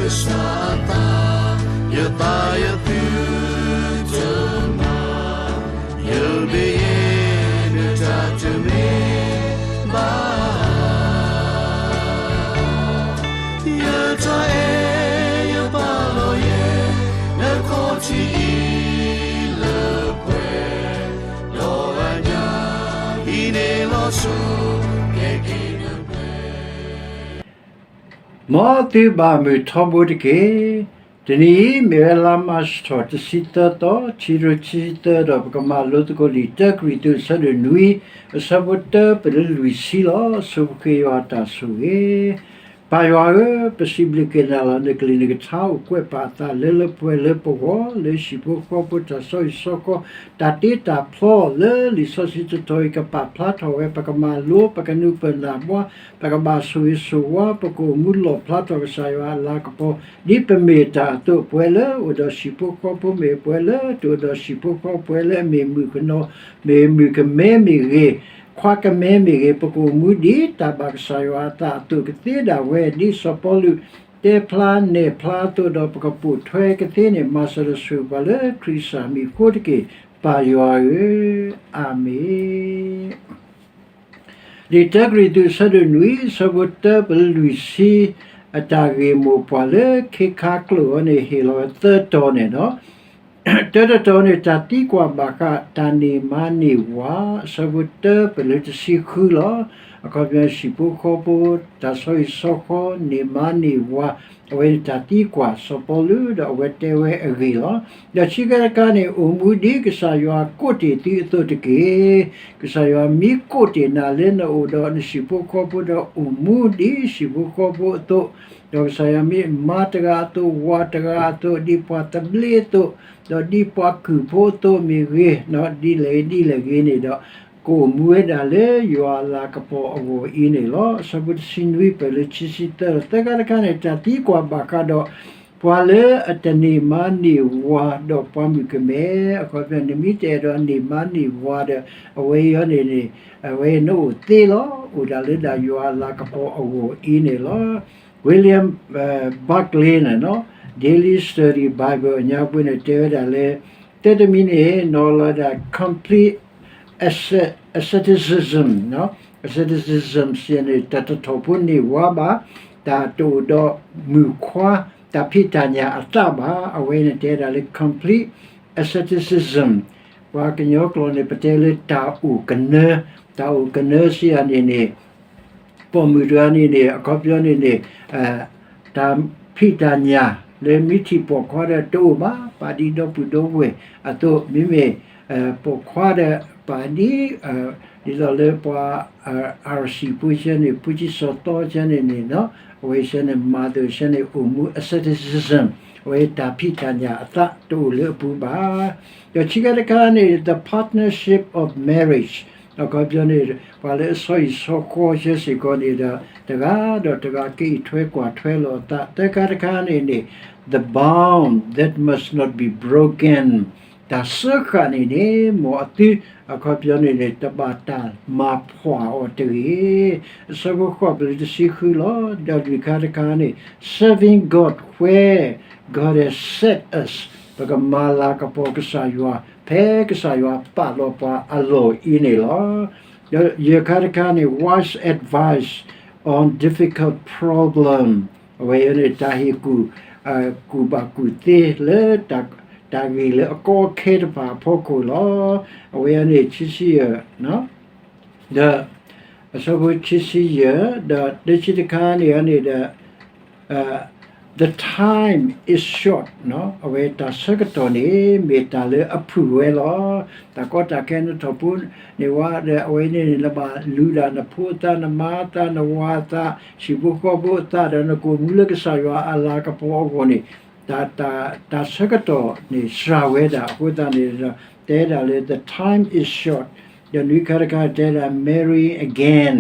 ကစၢ်အသး, ယသးယသုတမၤ, ယမ့ၢ်ယဲ နတၢ်တမ့ၢ်ဘၣ် ယတၢ်အဲၣ်ယပာ်လီၤယဲ နခီၣ်ထံးအံၤလၢပှဲၤ, ဒီးအညၣ်အံၤန့ၣ်လီၤဆိ ကဲက့ၤနပှဲၤ မ်သုဘၣ်မုာ်ထီဘိတက့ၢ်. တနံၤအံၤ မ့ၢ်ဝဲလါမးရှး တဆံသၢသီ, ခံကထိခံဆံသၢ ဒီးပကမၤလိသကိးလံာ်တၢကရံၣ်သူး အဆၢဒိၣ်နွံ, အဆၢဖိတၢပလၢလွံၢ်ဆံလီၤ. ဆိပဃ့ယွၤအတၢ်ဆိၣ်ဂ့ၤ. ပၢ်ယွၤဧၢ, ပစံးဘျုးက့ၤနၤလီၤ. နကလုၢ်နကထါအိၣ်ကွဲးပာ်အသးလၢလၢပှဲၤပှဲၤလၢပဂီၢ်, လၢဟံၣ်ဖိဃီဖိတၢ်ဆီဟံၣ်ဆီဃီ, တၢ်တ့တၢ်ဖျီလၢလံာ်စီဆှံတတီၤအံၤ ကပာ်ဖျါထီၣ်ဝဲ, ပကမၤလိ, ပကနၢ်ပၢၢ်နၢ်ဘှါ, ပကဘၣ်ဆိၣ်ဂ့ၤဆိၣ်ဝါ, ပကအိၣ်မူလီၣ်ဖျါထီၣ်ကစၢ်ယွၤအလၤကပီၤ ဒ်ပမ့ၢ်တၢ်အသိး, ပှၤလၢအိၣ်ဒီးဟံၣ်ဖိဃီဖိမ့ၢ်ဂ့ၤ, ပှၤလၢတအိၣ်ဒီးဟံၣ်ဖိဃီ, ပှၤလၢအမ့ၢ်မုၣ်ကနီၤ, မ့ၢ်မုၣ်ကမဲမ့ၢ်ဂ့ၤ, ခွါကမဲမ့ၢ်ဂ့ၤ, ပကအိၣ်မူဒ်တၢ်ဘၣ်ကစၢ်ယွၤအသးအသိးကသ့ဒၣ်ဝဲ, ဒ်စီၤပီလူးတဲဖျါနဲၣ်ဖျါအသိး, ဒီးပကပိာ်ထွဲကသ့န့ၣ် မၤစၢၤဒီးဆိၣ်ဂ့ၤပှၤလၢခရံာ်ကစၢ်မံၤအဃိတက့ၢ်. ပၢ်ယွၤဧၢ, အၤမ့ၣ်. လံာ်တၢကရံၣ်သူး အဆၢဒိၣ်နွံ, အဆၢဖိတၢပလၢလွံၢ်ဆံ, အတၢ်ဂ့ၢ်မိၢ်ပှၢ်လၢခ့ခါကျိာ်အံၤန့ၣ် ဟ့ၣ်လီၤဝဲသၢတီၤန့ၣ်လီၤ. တၢတတီၤန့ၣ် တၢ်သံကွၢ်ဘၣ်ဃးတၢ်န့ၢ်မါန့ၢ်ဝၤ, အဆၢဖိတၢပလၢတဆံဃုလီၤ. အခီပညီ ဟံၣ်ဖိဃီဖိ, တၢ်ဆီဟံၣ်ဆီဃီ, န့ၢ်မါန့ၢ်ဝၤ, အဝဲန့ၣ်တၢ်သံကွၢ်စီၤပီလူး ဒီးအဝဲတဲဝဲအဂ့ၢ်လီၤ. ဒီးခံခါတခါန့ၣ် အိၣ်မူဒ်ကစၢ်ယွၤကိးတ့ၢ်သုအသိးတက့ၢ်. ကစၢ်ယွၤမ့ၢ်ကိးတ့ၢ်နၤလၢနအိၣ်ဒီးနဟံၣ်ဖိဃီဖိဒီး အိၣ်မူဒ်ဟံၣ်ဖိဃီဖိအသိး, ဒီးကစၢ်ယွၤမ့ၢ်မါတဂၤအသိး, ဝၤတဂၤအသိး, ဒ်ပှၤသဘျ့အသိး, ဒီးဒ်ပှၤကုၢ်ဖိအသိးမ့ၢ်ဂ့ၤ, ဒ်လဲၣ်ဂ့ၤဒ်လဲၣ်ဂ့ၤန့ၣ်ဒီး, ကအိၣ်မူဝဲဒၣ်လၢယွၤအလၤကပီၤအဂီၢ်အံၤန့ၣ်လီၤ. အဆၢဖိတဆံနွံ ပလၢခံဆံသၢ, ဒီးသၢခါတခါန့ၣ် တၢ်သံကွၢ်ဘၣ်ဃးဒီး ပှၤလၢအတန့ၢ်မါန့ၢ်ဝၤဒီးပှၤမုၣ်ကမဲ, အခီပညီ နမ့ၢ်တအဲၣ်ဒိးန့ၢ်မါန့ၢ်ဝၤဒီး အဝဲအံၤန့ၣ်န့ၣ်, အဝဲနအိၣ်သ့လီၤ. အိၣ်ဒၣ်လၢဒၣ်ယွၤအလၤကပီၤအဂီၢ်အံၤန့ၣ်လီၤ. William Barclay န့ၣ် Daily Study Bible အညါပှ့ၤန့ၣ် တဲဝဲဒၣ်လၢ တၢ်တမံၤန့ၣ် နီၢ်လီၤဒၣ် complete asceticism, asceticism စံးန့ၣ် တၢ်တထီၣ်ဖိန့ၢ်ဝၤဘၣ်, တၢ်တအိၣ်ဒီးမုၣ်ခွါ, တၢ်ဖံးတၢ်ညၣ်အသးဘၣ်, အဝဲန့ၣ်တဲဒၣ်လၢ complete asceticism, ပှၤကညီကျိာ်န့ၣ် ပတဲလၢတၢ်အိၣ်ကနၢ, တၢ်အိၣ်ကနၢစံးယၤန့ၣ်န့ၣ် ပိာ်မုၣ်တဂၤန့ၣ်န့ၣ် အခီပညီန့ၣ်န့ၣ်, တၢ်ဖံးတၢ်ညၣ်လၢမ့ၢ်ထံၣ်ပိာ်ခွါဒီးတအိၣ်ဘၣ်, ပာ်ဒ်ဒီပုၢ်ဒီဝဲၢ်အသိး, မ့မ့ၢ်ပိာ်ခွါဒီးပာ်ဒ်, ဒ်သိးလၢပှၤ RC ဖိဆဲန့ၣ်, ဖိဆံစီၤသီဆဲန့ၣ်န့ၣ်, အဝဲဆဲန့ၣ် မၤသိးဆဲန့ၣ် အိၣ်မူ asceticism, အဝဲတၢ်ဖံးတၢ်ညၣ်အသးတအိၣ်လၢအပူၤဘၣ်. ဒီးခံခါတခါန့ၣ် the partnership of marriage, အခီပညီန့ၣ် ပှၤလၢအဆီဟံၣ်ဆီဃီဆဲစ့ၢ်ကီးန့ၣ်ဒီး တဂၤဒီးတဂၤကအံးထွဲကွၢ်ထွဲလိာ်အသး, သၢခါတခါန့ၣ်န့ၣ် the bond that must not be broken, တၢ်စၢဃာ်န့ၣ်န့ၣ် မ်အသု အခီပညီန့ၣ်န့ၣ် တဘၣ်တၢ်မၤဖှီၣ်အီၤတဂ့ၤ. အဆၢဖိဃိး ပလၢတဆံဃုလီၤ. ဒီးလွံၢ်ခါတခါန့ၣ် serving God where God has set us, ပကမၤလၤကပီၤကစၢ်ယွၤ ဖဲကစၢ်ယွၤပာ်လီၤပှၤအလီၢ်အံၤန့ၣ်လီၤ. ဒီးယဲၢ်ခါတခါန့ၣ် wise advice on difficult problem, အဝဲအံၤန့ၣ် တၢ်ဟ့ၣ်ကူၣ်, ကူၣ်ဘၣ်ကူၣ်သ့လၢ တၢ်ဂ့ၢ်လၢအကီအခဲတဖၣ်အဖီခိၣ်လီၤ. အဝဲအံၤန့ၣ် ခံဆံယဲၢ်, ဒီး အဆၢဖိခံဆံယဲၢ်, ဒီးတဆံတခါန့ၣ်န့ၣ်ဒီး the time is short, အဝဲတၢ်ဆၢကတီၢ်န့ၣ် မ့ၢ်တၢ်လၢအဖုၣ်ဝဲလီၤ. တၢ်ကီတၢ်ခဲနထီၣ်ဖိန့ၢ်ဝဲဒီး အဝဲန့ၣ်န့ၣ် နဘၣ်လူၤဒၣ်နဖိအသး, နမါအသး, နဝၤအသး, ဟံၣ်ဖိဃီဖိအသးဒီး နကအိၣ်မူလၢကစၢ်ယွၤအလၤကပီၤအဂီၢ်န့ၣ်, တၢ်, တၢ်ဆၢကတီၢ်န့ၣ်စှၤဝဲဒၣ်အဃိသတးန့ၣ်ဒီး တဲဒၣ်လၢ the time is short, ဒီးနွံခါတခါတဲဒၣ် marry again,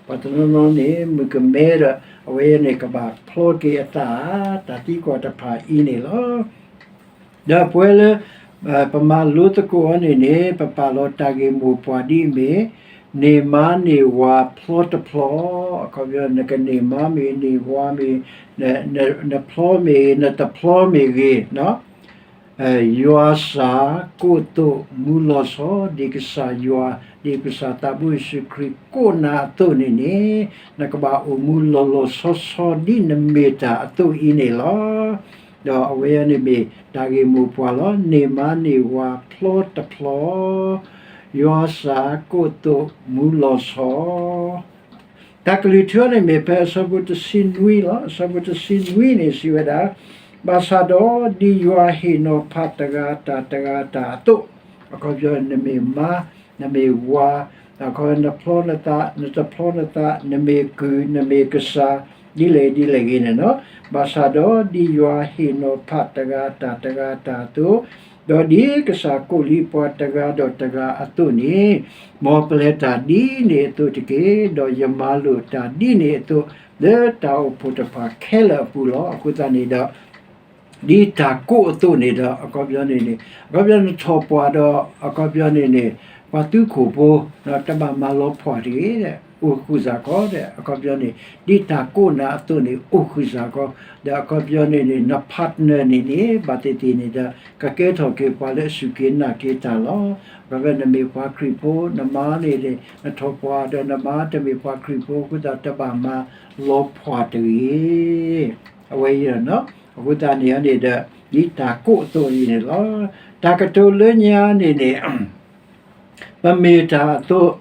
ပှၤတနီၤနီၤန့ၣ် မုၣ်ကမဲဒီး အဝဲန့ၣ်ကဘၣ်ဖျီက့ၤအသး, တၢ်သံကွၢ်တဖၣ်အံၤန့ၣ်လီၤ. ဒီးပဝဲလၢ ပမၤလိသကိးအီၤန့ၣ်န့ၣ် ပပာ်လီၤတၢ်ဂ့ၢ်မိၢ်ပှၢ်ဒ်အမ့ၢ် န့ၢ်မါန့ၢ်ဝၤဖျီတဖျီ, အခီပညီ နကန့ၢ်မါမ့ၢ်န့ၢ်ဝၤမ့ၢ်, နဖျီမ့ၢ်ဂ့ၤ နတဖျီမ့ၢ်ဂ့ၤ, ယွၤစၢ်ကိးသိးမူလီၤဆီ, ဒ်ကစၢ်ယွၤ, ဒ်ကစၢ်သးဘိယ့ၣ်ၡူးခရံာ်ကိးနၤအသိးန့ၣ်န့ၣ်, နကဘၣ်အိၣ်မူလီၤလီၤဆီဆီဒ်နမ့ၢ်တၢ်အသိးအံၤန့ၣ်လီၤ. ဒီးအဝဲန့ၣ်မ့ၢ်တၢ်ဂ့ၢ်မိၢ်ပှၢ်လီၤ. န့ၢ်မါန့ၢ်ဝၤဖျီတဖျီ, ယွၤစၢ်ကိးသိးမူလီၤဆီ. တၢ်ကလုၢ်ထူန့ၣ်မ့ၢ်ဖဲအဆၢဖိတဆံနွံလီၤ. အဆၢဖိတဆံနွံန့ၣ်စံးဝဲဒၣ်, ဘၣ်ဆၣ်ဒီးဒ်ယွၤဟ့ၣ်နီၤဖးတဂၤတၢ်တဂၤတၢ်အသိး, အခီပညီ နမ့ၢ်မါ, နမ့ၢ်ဝၤ, အခီ နဖျီနသး, နတဖျီနသး, နမ့ၢ်ကုၢ်, နမ့ၢ်ကစၢ်, ဒ်လဲၣ်ဒ်လဲၣ်ဂ့ၤန့ၣ်လီၤ. ဘၣ်ဆၣ်ဒီးဒ်ယွၤဟ့ၣ်နီၤဖးတဂၤတၢ်တဂၤတၢ်အသိး, ဒီးဒ်ကစၢ်ကိးလံပှၤတဂၤဒီးတဂၤအသိးန့ၣ်, မ်ပလဲၤတၢ်ဒ်န့ၣ်အသိးတက့ၢ်. ဒီးယမၤလိာ်တၢ်ဒ်န့ၣ်အသိး လၢတၢ်အိၣ်ဖှိၣ်တဖၣ်ခဲလၢာ်အပူၤလီၤ. အဃိသတးန့ၣ်ဒီး ဒ်တၢ်ကိးအသိးန့ၣ်ဒီး အခီပညီန့ၣ်န့ၣ် အခီပညီနထီၣ်ပှၢ်ဒီး အခီပညီန့ၣ်န့ၣ် ပှၤသုးခိၣ်ဖိ တဘၣ်မၤလီၤဖှီၣ်တဂ့ၤ, အိၣ်ဃုာ်စ့ၢ်ကီးဒီး အခီပညီန့ၣ် ဒ်တၢ်ကိးနၤအသိးန့ၣ် အိၣ်ဃုာ်စ့ၢ်ကီး, ဒီးအခီပညီန့ၣ်န့ၣ် န partner န့ၣ်န့ၣ် ဘၣ်သ့ၣ်သ့ၣ်န့ၣ်ဒီး ကကဲထီၣ်က့ၤပှၤလၢအစူၢ်က့ၤနာ်က့ၤတၢ်လီၤ. အခီပညီနမ့ၢ်ပှၤခရံာ်ဖိ နမါန့ၣ်န့ၣ် နထီၣ်ပှၢ်ဒီးနမါတမ့ၢ်ပှၤခရံာ်ဖိအဃိသတး တဘၣ်မၤလီၤဖှီၣ်တဂ့ၤ. အဝဲအံၤ အဃိသတးန့ၣ်န့ၣ်ဒီး ဒ်တၢ်ကိးအသိးအံၤန့ၣ်လီၤ. တၢ်ကတိၤလၢညါန့ၣ်န့ၣ် ပမ့ၢ်တၢ်အသိး,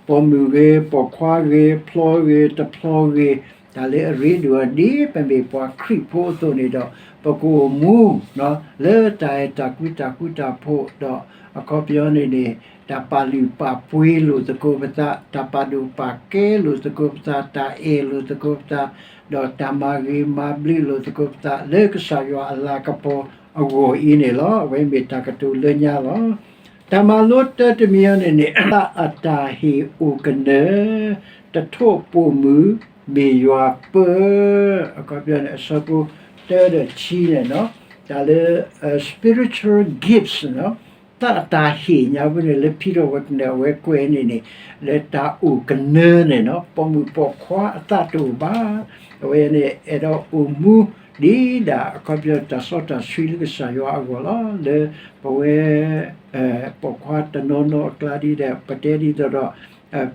ပိာ်မုၣ်ဂ့ၤ, ပိာ်ခွါဂ့ၤ, ဖျီဂ့ၤ, တဖျီဂ့ၤ, တၢ်လၢအရ့ဒိၣ်အီၤ ဒ်ပမ့ၢ်ပှၤခရံာ်ဖိအသိးန့ၣ်ဒီး ပကအိၣ်မူ လၢတၢ်အဲၣ်တၢ်ကွံတၢ်ဃူတၢ်ဖိးဒီး အခီပညီန့ၣ်န့ၣ် တၢ်ပာ်လုၢ်ပာ်ပှ့ၤလိာ်သကိးပသး, တၢ်ပာ်ဒိၣ်ပာ်ကဲလိာ်သကိးပသး, တၢ်အဲၣ်လိာ်သကိးပသး, ဒီးတၢ်မၤဂ့ၤမၤဘျုးလိာ်သကိးပသး လၢကစၢ်ယွၤအလၤကပီၤအဂီၢ်အံၤန့ၣ်လီၤ. အဝဲမ့ၢ်တၢ်ကတိၤလၢညါလီၤ. တၢ်မၤလိတၢတမံၤအံၤန့ၣ်န့ၣ် သးအတၢ်ဟ့ၣ်အိၣ်ကနၢ, တထိးပိာ်မုၣ်မ့ၢ်ယွၤပၢ, အခီပညီန့ၣ် အဆၢဖိတၢဒီးခံန့ၣ် တၢ်လၢ spiritual gifts န့ၣ် သးအတၢ်ဟ့ၣ်ညါပူၤန့ၣ် လၢဖံဒီးဝဲကနၢအဝဲကွဲးန့ၣ်န့ၣ် လၢတၢ်အိၣ်ကနၢန့ၣ် ပိာ်မုၣ်ပိာ်ခွါအသးတအိၣ်ဘၣ်. အဝဲန့ၣ် အဲၣ်ဒိးအိၣ်မူ ဒ်ဒၣ်အခီပညီတၢ်စီတၢ်ဆှံလၢကစၢ်ယွၤအဂီၢ်လီၤ. လၢပဝဲ ပိာ်ခွါတနီၤနီၤအကျါဒ်ဒီး ပတဲဒ်သိးဒီး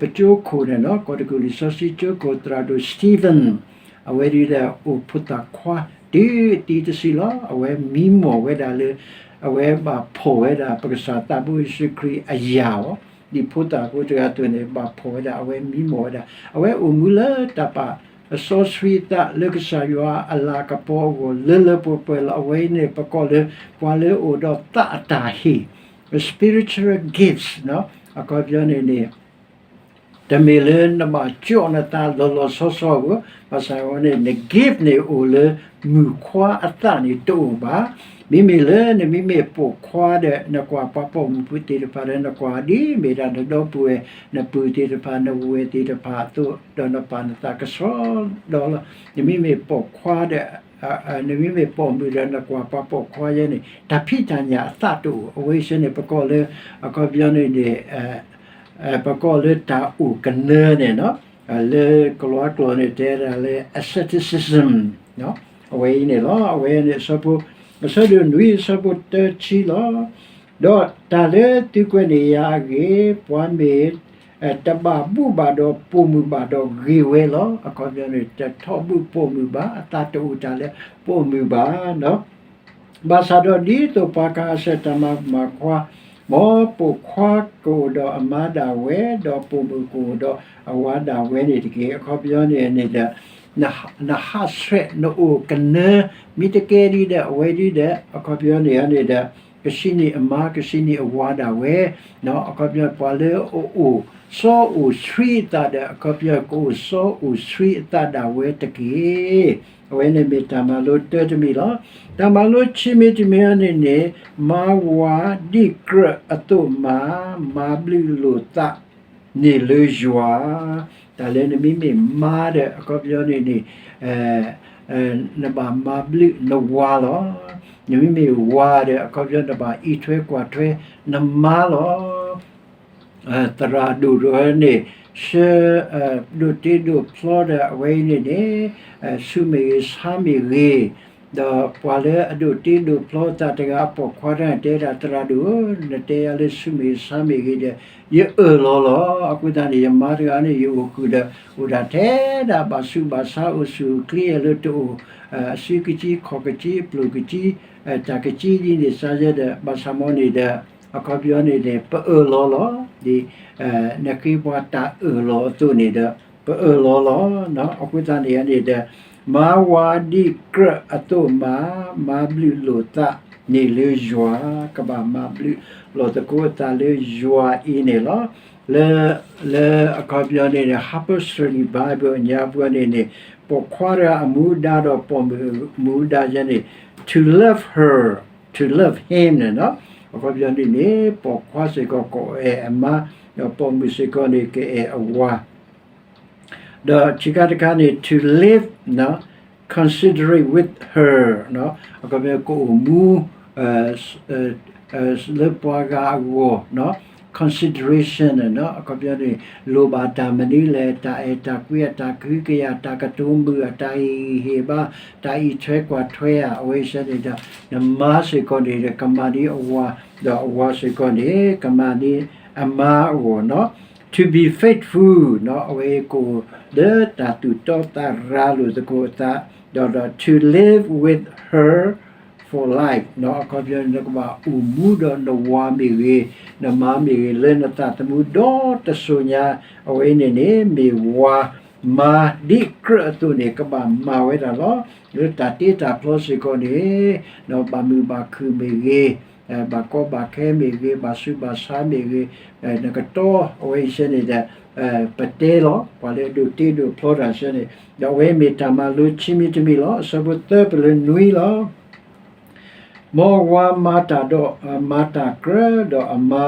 ပကၠိခိၣ်န့ၣ် ကီၢ်တကူၣ်လံာ်စီဆှံကၠိခိၣ်သရၣ်ဒိၣ် Stephen အဝဲဒ်ဒီး အိၣ်ဖိသၣ်ခွါတုၤအသံတစုလီၤ. အဝဲမံမီၢ်ဝဲဒၣ်လၢ အဝဲဘၣ်ဖီၣ်ဝဲဒၣ် ပကစၢ်သးဘိယ့ၣ်ၡူးခရံာ်အယာ်အီၤ, ဒ်ဖိသၣ်ဖိတဂၤအသိးန့ၣ် ဘၣ်ဖီၣ်ဝဲဒၣ် အဝဲမံမီၢ်ဝဲဒၣ် အဝဲအိၣ်မူလၢတၢ်ပာ်စီဆှံအသးလၢကစၢ်ယွၤအလၤကပီၤအဂီၢ် လၢလၢပှဲၤပှဲၤလီၤ. အဝဲအံၤန့ၣ် ပကိးလၢ ပှၤလၢအိၣ်ဒီးသးအတၢ်ဟ့ၣ် spiritual gifts အခီပညီန့ၣ်န့ၣ် တမ့ၢ်လၢနဘၣ်ကၠီၣ်နသးလီၤလီၤဆီဆီဘၣ်, ဘၣ်ဆၣ်ဝဲန့ၣ် န gift န့ၣ်အိၣ်လၢမုၣ်ခွါအသးန့ၣ်တအိၣ်ဘၣ်. မ့မ့ၢ်လၢနမ့မ့ၢ်ပိာ်ခွါဒီး နကွၢ်ပှၤပိာ်မုၣ်ဖိသ့ၣ်တဖၣ်ဒီး နကွၢ်ဒ်မ့ၢ်ဒၣ်နဒီပုၢ်ဝဲၢ် နပုၢ်သ့ၣ်တဖၣ် နဝဲၢ်သ့ၣ်တဖၣ်အသိး ဒီးနပာ်နသးကဆှီဒီးလီၤ. နမ့မ့ၢ်ပိာ်ခွါဒီး နမ့မ့ၢ်ပိာ်မုၣ်ဒီးနကွၢ်ပှၤပိာ်ခွါယဲန့ၣ် တၢ်ဖံးတၢ်ညၣ်အသးတအိၣ်. အဝဲစ့ၢ်န့ၣ် ပကိးလၢ အခီပညီန့ၣ်န့ၣ် ပကိးလၢတၢ်အိၣ်ကနၢန့ၣ် လၢကလံးကျိာ်န့ၣ် တဲဒၣ်လၢ asceticism အဝဲအံၤန့ၣ်လီၤ. အဝဲန့ၣ်အဆၢဖိ အဆၢဒိၣ်နွံ အဆၢဖိတၢဆံလီၤ. ဒီးတၢ်လၢသုကွဲးန့ၢ်ယၤအဂ့ၢ် ပှၤမ့ၢ် တဘၣ်ဘူၣ်ဘၣ်ဒီးပိာ်မုၣ်ဘၣ်ဒီးဂ့ၤဝဲလီၤ. အခီပညီန့ၣ် တထီၣ်ဘူၣ်ပိာ်မုၣ်ဘၣ်, အသးတအိၣ်တၢ်လၢပိာ်မုၣ်ဘၣ်. ဘၣ်ဆၣ်ဒီးဒ်သိးပှၤကဟးဆှဲးတၢ်မၤမုာ်မၤခွါ, မ်ပိာ်ခွါကအိၣ်ဒီးအမါဒၣ်ဝဲ, ဒီးပိာ်မုၣ်ကအိၣ်ဒီးအဝၤဒၣ်ဝဲန့ၣ်တက့ၢ်. အခီပညီန့ၣ်န့ၣ်ဒီး နဟးဆှဲး နအိၣ်ကနၢ မ့ၢ်တကဲဒ်ဒီး အဝဲဒ်ဒီး အခီပညီန့ၣ်န့ၣ်ဒီး ကဆံးန့ၢ်အမါ ကဆံးန့ၢ်အဝၤဒၣ်ဝဲ, အခီပညီ ပှၤလၢအအိၣ်စီအိၣ်ဆှံအသးဒီး အခီပညီ ကအိၣ်စီအိၣ်ဆှံအသးဒၣ်ဝဲတက့ၢ်. အဝဲန့ၣ်မ့ၢ်တၢ်မၤလိတၢတမံၤလီၤ. တၢ်မၤလိခံမံၤတမံၤန့ၣ်န့ၣ် မါဝၤဒ်ကြၢးအသိးမး, မၤဘျုးလိာ်သးန့ၣ်လၢယွၤ, တၢ်လၢနမ့မ့ၢ်မါဒီး အခီပညီန့ၣ်န့ၣ် နဘၣ်မၤဘျုးနဝၤလီၤ. နမ့မ့ၢ်ဝၤဒီး အခီပညီနဘၣ်အံးထွဲကွၢ်ထွဲနမါလီၤ. သရၣ်ဒိၣ်တဂၤန့ၣ် ဆှၢ ဒိးတ့ဒိးဖျီဒီးအဝဲအံၤန့ၣ်န့ၣ် ဆူမဲာ်ဂ့ၤဆါမ့ၢ်ဂ့ၤ, ဒီးပှၤလၢအဒိးတ့ဒိးဖျီသးတဂၤအပိာ်ခွါတဂၤန့ၣ် တဲဒၣ်သရၣ်ဒိၣ်ဧၢ, နတဲယၤလၢဆူမဲာ်ဂ့ၤဆါမ့ၢ်ဂ့ၤဒီး ယအၢၣ်လီၤလီၤ. အဃိသတးန့ၣ် ယမါတဂၤန့ၣ် ယအိၣ်ဃုာ်ဒီး အိၣ်ဒၣ်ထဲဒၣ်ဘၣ်ဆူးဘၣ်ဆါ အိၣ်ဆူၣ်အိၣ်ချ့ လၢတအိၣ် အစုကကံ ခီၣ်ကကံ အပျိၢ်ကကံ တၢ်ကကံဒ်န့ၣ် စါယဲဒီး ဘၣ်ဆၣ်မ့ၢ်န့ၣ်ဒီး အခီပညီန့ၣ်န့ၣ် ပအၢၣ်လီၤလီၤ. ဒ် နဃ့ပှၤတၢ်အၢၣ်လီၤအသိးန့ၣ်ဒီး ပအၢၣ်လီၤလီၤ. အဃိသတးန့ၣ်န့ၣ်ဒီး မၤဝၤဒ်ကြၢးအသိးမၤ, မၤဘျုးလိာ်သးန့ၣ်လၢယွၤ, ကဘၣ်မၤဘျုးလိာ်သကိးအသးလၢယွၤအံၤန့ၣ်လီၤ. လၢ လၢအခီပညီန့ၣ်န့ၣ် Harper's Study Bible အညါပှၤန့ၣ်န့ၣ် ပိာ်ခွါတဂၤအမူဒါဒီးပိာ်မုၣ်အမူဒါယဲန့ၣ် to love her, to love him န့ၣ်လီၤ. အခီပညီန့ၣ်န့ၣ် ပိာ်ခွါစ့ၢ်ကီး ကအဲၣ်အမါ, ဒီးပိာ်မုၣ်စ့ၢ်ကီးန့ၣ် ကအဲၣ်အဝၤ ဒီးခံခါတခါန့ၣ် to live considerate with her အခီပညီ ကအိၣ်မူ လၢပှၤဂၤအဂီၢ်, consideration အခီပညီန့ၣ် လိၣ်ဘၣ်တၢ်မနုၤလဲၣ်, တၢ်အဲၣ်တၢ်ကွံ အတၢ်ကဟုကယာ် တၢ်ကတိၤမုာ် အတၢ်ဟ့ၣ်ဂံၢ်ဟ့ၣ်ဘါ တၢ်အံးထွဲကွၢ်ထွဲဧါ, အဝဲစ့ၢ်န့ၣ်ဒီး နမါစ့ၢ်ကီးန့ၣ်ဒီး ကမၤဒ်အဝၤ, ဒီးအဝၤစ့ၢ်ကီးန့ၣ် ကမၤဒ်အမါအဂီၢ်နီၤ. To be faithful နီၤ, အဝဲကအိၣ်လၢတၢ်သူၣ်တီသးရၤလိာ်သကိးအသး, ဒီး ဒီး to live with her for life နီၤ, အခီပညီန့ၣ် နကဘၣ်အိၣ်မူဒီးနဝၤမ့ၢ်ဂ့ၤ, နမါမ့ၢ်ဂ့ၤ လၢနသးသမူဒီတစိၤညါ, အဝဲန့ၣ်န့ၣ် မ့ၢ်ဝၤမါဒ်ကြၢးအသိးန့ၣ် ကဘၣ်မၤဝဲဒၣ်လီၤ. လၢတၢ်တ့တၢ်ဖျီစ့ၢ်ကီးန့ၣ် ဘၣ်မုာ်ဘၣ်ခုၣ်မ့ၢ်ဂ့ၤ, ဘၣ်ကီဘၣ်ခဲမ့ၢ်ဂ့ၤ, ဘၣ်ဆူးဘၣ်ဆါမ့ၢ်ဂ့ၤ, နကတီအဝဲအံၤစ့ၢ်န့ၣ်ဒီး ပတဲလီၤ ပှၤလၢအဒိးတ့ဒိးဖျီတၢ်စ့ၢ်န့ၣ်, ဒီးအဝဲမ့ၢ်တၢ်မၤလိခံမံၤတမံၤလီၤ. အဆၢဖိသၢပလၢနွံလီၤ. မ်ဝၤမၤတၢ်ဒီး မၤတၢ်ကြၢးဒီးအမါ,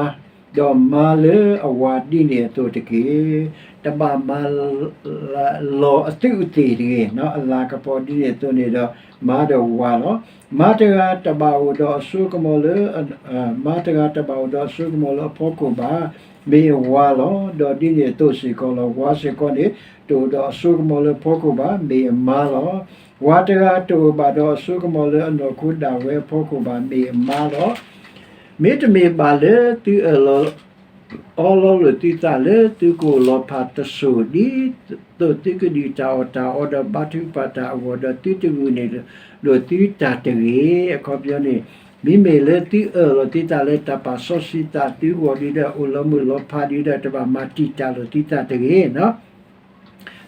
ဒီးမါလၢအဝၤဒ်န့ၣ်အသိးတက့ၢ်. တဘၣ်မၤ လီၤအသူးအသ့ၣ်တဂ့ၤ, အလၤကပီၤဒ်န့ၣ်အသိးန့ၣ်ဒီး မါဒီးဝၤလီၤ. မါတဂၤတဘၣ်အိၣ်ဒီးအစိကမီၤလၢ မါတဂၤတဘၣ်အိၣ်ဒီးအစိကမီၤလၢအဖီခိၣ်ဘၣ်, မ့ၢ်အဝၤလီၤ. ဒီးဒ်န့ၣ်အသိးစ့ၢ်ကီးလီၤ. ဝၤစ့ၢ်ကီးန့ၣ် တအိၣ်ဒီးအစိကမီၤလၢအဖီခိၣ်ဘၣ်, မ့ၢ်အမါလီၤ. ဝၤတဂၤတအိၣ်ဘၣ်ဒီးအစိကမီၤလၢအနီၢ်ခိဒၣ်ဝဲအဖီခိၣ်ဘၣ်, မ့ၢ်အမါလီၤ. မ့တမ့ၢ်ဘၣ်လၢသုအၢၣ်လီၤ အီလီၤလိာ်သုသးလၢသုကအိၣ်လီၤဖးတစိၤ, ဒ်သိးသုကဒုၣ်တၢ်အီၣ်တၢ်အီဒီးဘါထုကဖၣ်တၢ်အဂီၢ်ဒီး သုတဂုာ်န့ၢ်လိာ်သုတၢ်တဂ့ၤ. အခီပညီန့ၣ် မ့မ့ၢ်လၢသုအၢၣ်လီၤသုသးလၢတၢ်ပာ်စီဆှံသးသုဂီၢ်ဒီး အိၣ်လီၤမုၢ်လီၤဖးဒီး တဘၣ်မၤတံာ်တာ်လိာ်သုသးတဂ့ၤ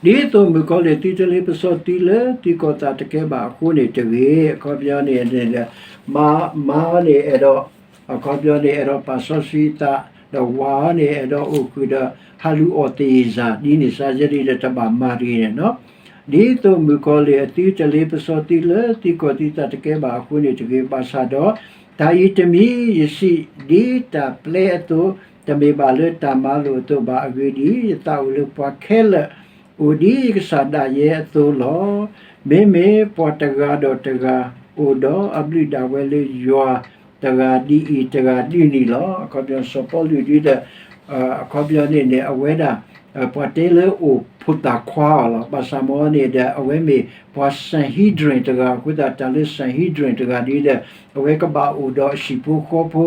နီၤ. ဒ်သိးမုၣ်ကီၤလံၢ်သုတလ့ပစီသုလၢသုကီၢ်သးတကဲဘၣ်အဃိန့ၣ်တဂ့ၤ. အခီပညီန့ၣ်ဒီး မါန့ၣ်အဲၣ်ဒိး အခီပညီန့ၣ် အဲၣ်ဒိးပာ်စီဆှံသး, ဒီးဝၤန့ၣ် အဲၣ်ဒိးအိၣ်ဃုာ်ဒီး ဟးလူၤအီၣ်သယံၤစၢ် ဒ်န့ၣ်စ့ၢ်ကီးဒီး တဘၣ်မၤတဂ့ၤန့ၣ်နီၤ. ဒ်သိးမုၣ်ကီၤလံၢ်အသုတလ့ပစီသုလၢသုကီၢ်သုသးတကဲဘၣ်အဃိန့ၣ်တဂ့ၤ. ဘၣ်ဆၣ်ဒီး တၢ်အံၤတမံၤယစံးဒ်တၢ်ပျဲအသိး, တမ့ၢ်ဘၣ်လၢတၢ်မၤလိာ်အသိးဘၣ်. အဂ့ၢ်ဒ်အံၤ, ယသးအိၣ်လၢပှၤခဲလၢာ် အိၣ်ဒ်ယကစၢ်ဒၣ်ယဲအသိးလီၤ. မ့မ့ၢ်ပှၤတဂၤဒီးတဂၤ အိၣ်ဒီးအဘျုးဒၣ်ဝဲလၢယွၤ တဂၤဒ်အံၤ တဂၤဒ်န့ၣ်လီၤ. အခီပညီ စီၤပီလူးဒ်ဒီး အခီပညီန့ၣ်န့ၣ် အဝဲဒၣ် ပှၤတဲလၢအိၣ်ဖိသၣ်ခွါအီၤလီၤ. ဘၣ်ဆၣ်မ့ၢ်န့ၣ်ဒီး အဝဲမ့ၢ်ပှၤ Sanhedrin တဂၤအဃိသတး တၢ်လၢ Sanhedrin တဂၤဒ်ဒီး အဝဲကဘၣ်အိၣ်ဒီးအဟံၣ်ဖိဃီဖိ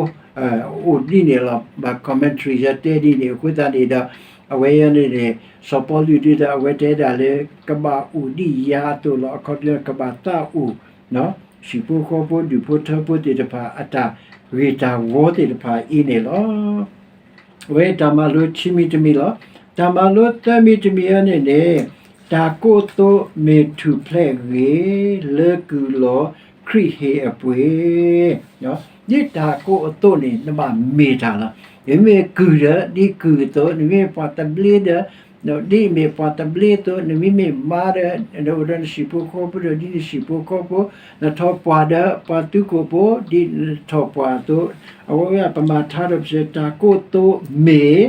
အိၣ်ဒ်န့ၣ်လီၤ. ဘၣ် commentary ယတဲဒ်န့ၣ်အဃိသတးန့ၣ်ဒီး အဝဲန့ၣ်န့ၣ် စီၤပီလူးဒ်ဒီး အဝဲတဲဒၣ်လၢ ကဘၣ်အိၣ်ဒ်ယၤအသိးလီၤ. အခီပညီ ကဘၣ်သးအိၣ် ဟံၣ်ဖိဃီဖိ ဒူၣ်ဖိထၢဖိသ့ၣ်တဖၣ် အတၢ်ဂ့ၢ်တၢ်ဝီသ့ၣ်တဖၣ်အံၤန့ၣ်လီၤ. အဝဲတၢ်မၤလိခံမံၤတမံၤလီၤ. တၢ်မၤလိသၢမံၤတမံၤအံၤန့ၣ်န့ၣ် တၢ်ကိးအသိးမ့ၢ်ထူၣ်ဖျဲးဂ့ၤ လၢကုၢ်လီၤခရံာ်ဟ့ၣ်အပှ့ၤ ဒ်တၢ်ကိးအသိးန့ၣ် နဘၣ်မ့ၢ်တၢ်လီၤ. နမ့မ့ၢ်ကုၢ်ဒီး ဒ်ကုၢ်အသိး, နမ့မ့ၢ်ပှၤသဘျ့ဒီး ဒ်မ့ၢ်ပှၤသဘျ့အသိး, နမ့မ့ၢ်မါဒီး နအိၣ်ဒီးနဟံၣ်ဖိဃီဖိဒီး ဒ်နဟံၣ်ဖိဃီဖိ, နထီၣ်ပှၢ်ဒီး ပှၤသုးခိၣ်ဖိ ဒ်နထီၣ်ပှၢ်အသိး, အဝဲပမၤထါဒီးပစံး တၢ်ကိးအသိးမ့ၢ်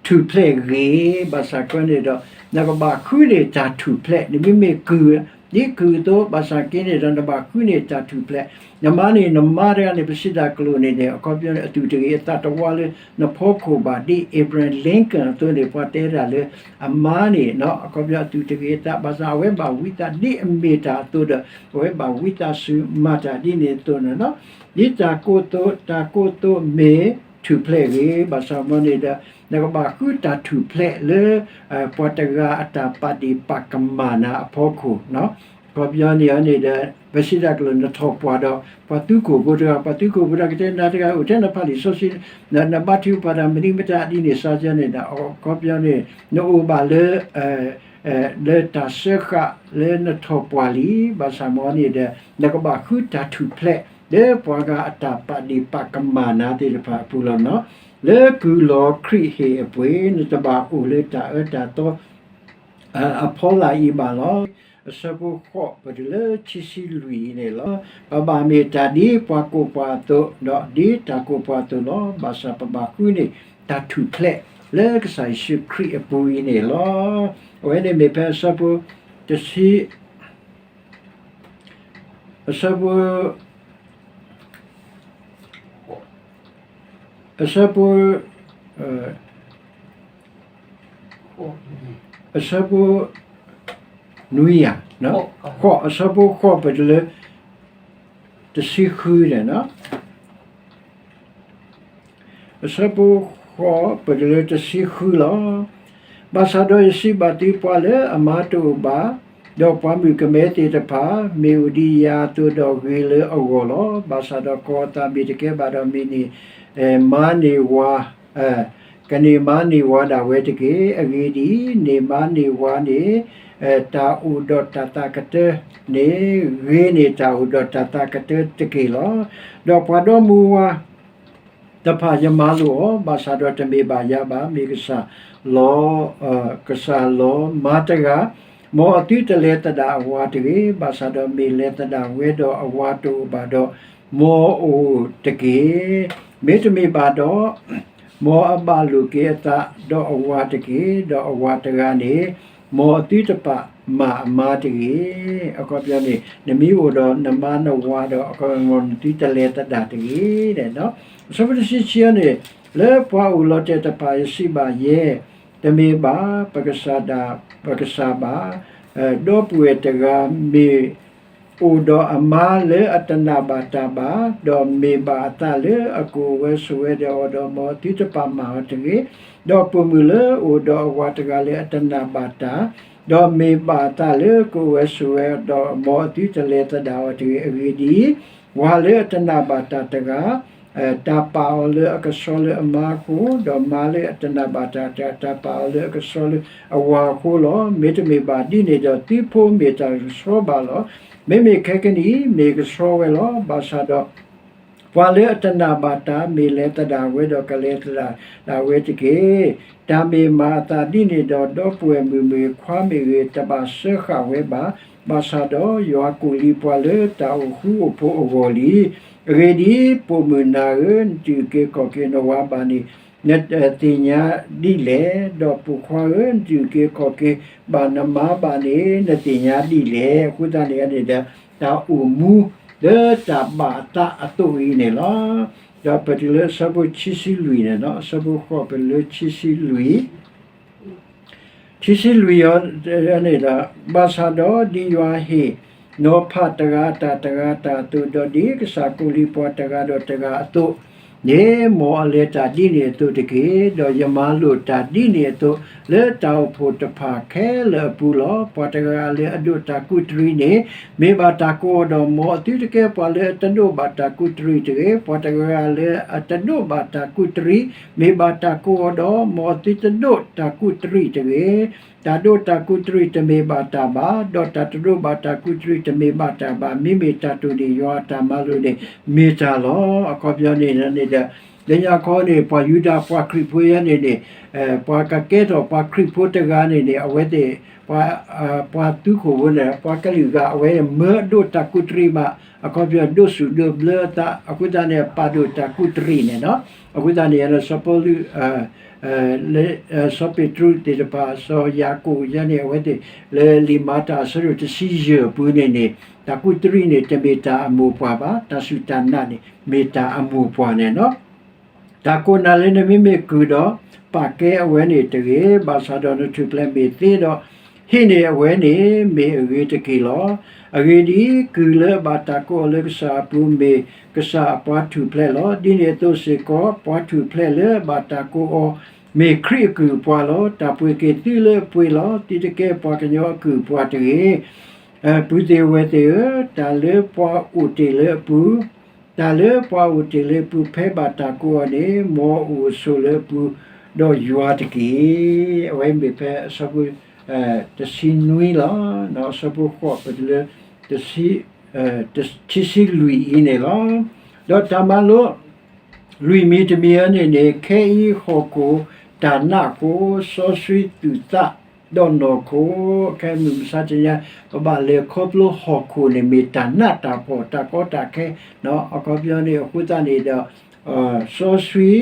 ထူၣ်ဖျဲးဂ့ၤ, ဘၣ်ဆၣ်ကီန့ၣ်ဒီး နကဘၣ်ဃုန့ၢ်တၢ်ထူၣ်ဖျဲး, နမ့မ့ၢ်ကုၢ် ဒ်ကုၢ်အသိး ဘၣ်ဆၣ်က့န့ၣ်ဒီး နဘၣ်ဃုန့ၢ်တၢ်ထူၣ်ဖျဲး, နမါန့ၣ် နမါတဂၤန့ၣ် ပစံးတၢ်ကလိာ်န့ၣ်န့ၣ် အခီပညီန့ၣ် အသူၣ်တဂ့ၤအသးတဝါလၢနဖီခိၣ်ဘၣ်, ဒ် Abraham Lincoln အသိးန့ၣ် ပှၤတဲတၢ်လၢ အမါန့ၣ် အခီပညီအသူၣ်တဂ့ၤအသး ဘၣ်ဆၣ်အဝဲဘၣ်ဝံသးဒ်အမ့ၢ်တၢ်အသိးဒီး အဝဲဘၣ်ဝံသးစူၤမၤတၢ်ဒ်န့ၣ်အသိးန့ၣ်လီၤ. ဒ်တၢ်ကိၢ်သိး တၢ်ကိၢ်သိးမ့ၢ်ထူၣ်ဖျဲးဂ့ၤ, ဘၣ်ဆၣ်မ့ၢ်န့ၣ်ဒီး နကဘၣ်ဃုတၢ်ထူၣ်ဖျဲးလၢ ပှၤတဂၤအတၢ်ပာ်ဒ့ၣ်ပာ်ကမၣ်နၤအဖီခိၣ်, အခီပညီန့ၣ်န့ၣ်ဒီး ပစံးတၢ်ကလိာ် နထီၣ်ပှၢ်ဒီး ပှၤသူခိၣ်ဖိတဂၤ, ပှၤသူခိၣ်ဖိတဂၤကတဲနၤတဂၤအိၣ်ထဲနဖးလံာ်စီဆှံ, နဘါထုကဖၣ်တၢ်မနုၤမတၤဒ်န့ၣ် စါကန့ၣ်ဒီး အခီပညီန့ၣ် နအိၣ်ဘၣ်လၢ လၢတၢ်စၢဃာ်လၢနထီၣ်ပှၢ်လံ, ဘၣ်ဆၣ်မ့ၢ်န့ၣ်ဒီး နကဘၣ်ဃုတၢ်ထူၣ်ဖျဲး လၢပှၤဂၤအတၢ်ပာ်ဒ့ၣ်ပာ်ကမၣ်နၤသ့ၣ်တဖၣ်အပူၤလီၤနီၤ. လၢကုၢ်လီၤခရံာ်ဟ့ၣ်အပှ့ၤ နတဘၣ်အိၣ်လၢတၢ်အၢတၢ်သီ အဖီလာ်အံၤဘၣ်လီၤ. အဆၢဖိဃိးပတုၤလၢခံဆံလွံၢ်အံၤန့ၣ်လီၤ. ပဘၣ်မ့ၢ်တၢ်ဒ်ပှၤကိးပှၤအသိး, ဒီးဒ်တၢ်ကိးပှၤအသိးလီၤ. ဘၣ်ဆၣ်ပဘၣ်ဃုန့ၢ်တၢ်ထူၣ်ဖျဲး လၢကစၢ်ယ့ၣ်ၡူးခရံာ်အပူၤအံၤန့ၣ်လီၤ. အဝဲန့ၣ်မ့ၢ်ဖဲအဆၢဖိတဆံ အဆၢဖိ အဆၢဖိ အဆၢဖိ နွံယၤ ဃိး အဆၢဖိဃိးပတုၤလၢ တဆံဃုန့ၣ် အဆၢဖိဃိးပတုၤလၢတဆံဃုလီၤ. ဘၣ်ဆၣ်ဒီးယစံးဘၣ်သု ပှၤလၢအမါတအိၣ်ဘၣ်, ဒီးပှၤမုၣ်ကမဲသ့ၣ်တဖၣ် မ့ၢ်အိၣ်ဒံးယၤအသိးဒီးဂ့ၤလၢအဂီၢ်လီၤ. ဘၣ်ဆၣ်ဒီးကီၤအသးမ့ၢ်တကဲဘၣ်ဒီး မ့ၢ်န့ၢ်မါန့ၢ်ဝၤ ကန့ၢ်မါန့ၢ်ဝၤဒၣ်ဝဲတက့ၢ်. အဂ့ၢ်ဒ်အံၤ, န့ၢ်မါန့ၢ်ဝၤန့ၣ် တၢ်အိၣ်ဒီးတၢ်သးကတၢၢ်န့ၣ် ဂ့ၤန့ၢ်တၢ်အိၣ်ဒီးတၢ်သးကတၢၢ်တက့ၢ်လီၤ. ဒီးပှၤဒီမါဝၤ တဖၣ်ယမၤလိာ်အီၤ, ဘၣ်ဆၣ်ဒီးတမ့ၢ်ဘၣ်ယၤဘၣ်, မ့ၢ်ကစၢ်လီၤ, ကစၢ်လီၤမါတဂၤ, မ်အသုတလဲၤသဒၣ်အဝၤတဂ့ၤ. ဘၣ်ဆၣ်ဒီးမ့ၢ်လဲၤသဒၣ်ဝဲဒီးအဝၤတအိၣ်ဘၣ်ဒီး, မ်အအိၣ်တက့ၢ်. မ့တမ့ၢ်ဘၣ်ဒီး, မ်အဘၣ်လိာ်က့ၤအသးဒီးအဝၤတက့ၢ်. ဒီးအဝၤတဂၤန့ၣ် မ်အသုတပာ်မၢ်အမါတဂ့ၤ. အခီပညီန့ၣ် နမ့ၢ်အိၣ်ဒီးနမါနဝၤဒီး အခီပညီ မ်နသုတလဲၤသဒၣ်တဂ့ၤ. အဆၢဖိတဆံခံန့ၣ်, လၢပှၤအိၣ်လီၤတဲာ်တဖၣ် ယစံးဘၣ်ယဲ, တမ့ၢ်ဘၣ်ပကစၢ်ဒၣ်ပကစၢ်ဘၣ်, ဒီပုၢ်ဝဲၢ်တဂၤမ့ၢ် အိၣ်ဒီးအမါလၢအတနာ်ဘၣ်တၢ်ဘၣ်, ဒီးမ့ၢ်ဘၣ်အသးလၢအကအိၣ်ဝဲဆိးဝဲဒီးအီၤဒီး မ်အသုတပာ်မၢ်အီၤတဂ့ၤ. ဒီးပိာ်မုၣ်လၢအိၣ်ဒီးအဝၤတဂၤလၢအတနာ်ဘၣ်တၢ်, ဒီးမ့ၢ်ဘၣ်အသးလၢကအိၣ်ဝဲဆိးဝဲဒီး မ်အသုတလဲၤသဒၣ်အီၤတဂ့ၤ. အဂ့ၢ်ဒ်အံၤ, ဝၤလၢအတနာ်ဘၣ်တၢ်တဂၤ တၢ်ပာ်အီၤလၢအကဆှီလၢအမါအဃိ, ဒီးမါလၢအတနာ်ဘၣ်တၢ်တဂၤ တၢ်ပာ်အီၤလၢအကဆှီလၢအဝၤအဃိလီၤ. မ့တမ့ၢ်ဘၣ်ဒ်န့ၣ်ဒီး သုဖိမ့ၢ်တၢ်ကဆှီဘၣ်လီၤ. မ့မ့ၢ်ခဲကနံၣ်အံၤ မ့ၢ်ကဆှီဝဲလီၤ. ဘၣ်ဆၣ်ဒီး ပှၤလၢအတနာ်ဘၣ်တၢ် မ့ၢ်လဲၤသဒၣ်ဝဲဒီး ကလဲၤသဒၣ်ဒၣ်ဝဲတက့ၢ်. တၢ်မ့ၢ်မၤအသးဒ်န့ၣ်ဒီး ဒီပုၢ်ဝဲၢ်မုၣ်မ့ၢ်ဂ့ၤ ခွါမ့ၢ်ဂ့ၤ တဘၣ်စၢဃာ်ဝဲဘၣ်. ဘၣ်ဆၣ်ဒီးယွၤကူၣ်လံပှၤလၢတၢ်အိၣ်ဃူအိၣ်ဖိးအဂီၢ်လံ. အဂ့ၢ်ဒ်အံၤ, ပိာ်မုၣ်နၤဧၢ, နတအုၣ်က့ၤခီၣ်က့ၤနဝၤဘၣ်န့ၣ် နသ့ၣ်ညါဒ်လဲၣ်. ဒီးပိာ်ခွါဧၢ, နတအုၣ်က့ၤခီၣ်က့ၤဘၣ်နမါဘၣ်န့ၣ် နသ့ၣ်ညါဒ်လဲၣ်. အဃိသတးန့ၣ်န့ၣ်ဒီး တၢ်အိၣ်မူလၢတၢ်ဘၣ်အသးအသိးအံၤန့ၣ်လီၤ. ဒီးပတုၤလၢအဆၢဖိခံဆံလွံၢ်န့ၣ်, အဆၢဖိဃိးပတုၤလၢခံဆံလွံၢ် ခံဆံလွံၢ်အံၤန့ၣ်ဒီး, ဘၣ်ဆၣ်ဒီးဒ်ယွၤဟ့ၣ်နီၤဖးတဂၤအတၢ်တဂၤအတၢ်အသိး, ဒီးဒ်ကစၢ်ကူၣ်လံပှၤတဂၤဒီးတဂၤအသိးန့ၣ်, မ်အလဲၤတၢ်ဒ်န့ၣ်အသိးတက့ၢ်. ဒီးယမၤလိာ်တၢ်ဒ်န့ၣ်အသိး လၢတၢ်အိၣ်ဖှိၣ်တဖၣ်ခဲလၢာ်အပူၤလီၤ. ပှၤတဂၤလၢအဒိးတၢ်ကူးတရံးန့ၣ် မ့ၢ်ဘၣ်တၢ်ကိးအီၤဒီး, မ်အသုတကဲပှၤလၢအတဒိးဘၣ်တၢ်ကူးတရံးတဂ့ၤ. ပှၤတဂၤလၢအတဒိးဘၣ်တၢ်ကူးတရံး မ့ၢ်ဘၣ်တၢ်ကိးအီၤဒီး, မ်အသုတဒိးတၢ်ကူးတရံးတဂ့ၤ. တၢ်ဒိးတၢ်ကူးတရံးတမ့ၢ်ဘၣ်တၢ်ဘၣ်, ဒီးတၢ်တဒိးဘၣ်တၢ်ကူးတရံးတမ့ၢ်ဘၣ်တၢ်ဘၣ်. မ့မ့ၢ်တၢ်တိၢ်န့ၢ်ယွၤအတၢ်မၤလိာ်န့ၣ် မ့ၢ်တၢ်လီၤ. အခီပညီန့ၣ်န့ၣ်ဒီး, လၢညါခီန့ၣ် ပှၤယူဒၤပှၤခရံာ်ဖိယဲန့ၣ်န့ၣ်, ပှၤကကဲထီၣ်ပှၤခရံာ်ဖိတဂၤန့ၣ်န့ၣ် အဝဲသ့ၣ် ပှၤသူခိၣ်ဖိန့ၣ် ပှၤကလုာ်ဂၤ အဝဲမၢဒိးတၢ်ကူးတရံးဘၣ်, အခီပညီဒိးစူၣ်ဒိးဘျၢအသး, အဃိသတးန့ၣ် ပာ်ဒိၣ်တၢ်ကူးတရံးန့ၣ်လီၤ. အဃိသတးန့ၣ် စီၤပီလူး လၢ စီၤပ့းတရူးသ့ၣ်တဖၣ် စီၤယၤကိာ်ယဲန့ၣ် အဝဲသ့ၣ်လၢလံာ်မၤတၢ်အဆၢဒိၣ်တဆံယဲၢ်အပူၤန့ၣ်န့ၣ် တၢ်ကူးတရံးန့ၣ် တမ့ၢ်တၢ်အမိၢ်ပှၢ်ဘၣ်, တၢ်စူၢ်တၢ်နာ်န့ၣ် မ့ၢ်တၢ်အမိၢ်ပှၢ်န့ၣ်လီၤ. တၢ်ကိးနၤလၢနမ့မ့ၢ်ကုၢ်ဒီး ပာ်ကဲအဝဲန့ၣ်တဂ့ၤ, ဘၣ်ဆၣ်ဒီးနထူၣ်ဖျဲးမ့ၢ်သ့ဒီး ဟံးန့ၢ်အဝဲန့ၣ် မ့ၢ်အဂ့ၤတက့ၢ်လီၤ. အဂ့ၢ်ဒ်အံၤ, ကုၢ်လၢအဘၣ်တၢ်ကိးအီၤလၢကစၢ်အပူၤ မ့ၢ်ကစၢ်အပှၤထူၣ်ဖျဲးလီၤ. ဒ်န့ၣ်အသိးစ့ၢ်ကီး ပှၤထူၣ်ဖျဲးလၢအဘၣ်တၢ်ကိးအီၤ မ့ၢ်ခရံာ်အကုၢ်အပှၤလီၤ. တၢ်ပှ့ၤက့ၤသုလၢအပှ့ၤလီၤ. သုတကဲပှၤကညီအကုၢ်အပှၤတဂ့ၤ. ပုၢ်သ့ၣ်ဝဲၢ်သ့ၣ်ဧၢ, တၢ်လၢပှၤအိၣ်တ့ၢ်လၢအပူၤ, တၢ်လၢပှၤအိၣ်တ့ၢ်လၢအပူၤ ဖဲဘၣ်တၢ်ကိးအီၤန့ၣ် မ်အအိၣ်ဆိးလၢအပူၤ ဒီးယွၤတက့ၢ်. အဝဲမ့ၢ်ဖဲအဆၢဖိ တဆံနွံလီၤ. အဆၢဖိဃိး ပတုၤလၢ တဆံ တဆံလွံၢ်အံၤန့ၣ်လီၤ. ဒီးတၢ်မၤလိ လွံၢ်မံၤတမံၤအံၤန့ၣ်န့ၣ် ခဲအံၤဟီၣ်ခိၣ်တၢ်နးအဃိ စီဆှံသူၣ်သးဒီးနီၢ်ခိ ခဲမုၢ်မဆါတနံၤ ပဘၣ်လဲၤခီဖျိဟီၣ်ခိၣ်န့ၣ် မ့ၢ်တၢ်နးတၢ်ဖှီၣ် တၢ်ကီတၢ်ခဲ အခီပညီန့ၣ် အဃိသတးန့ၣ်ဒီး စီဆှံ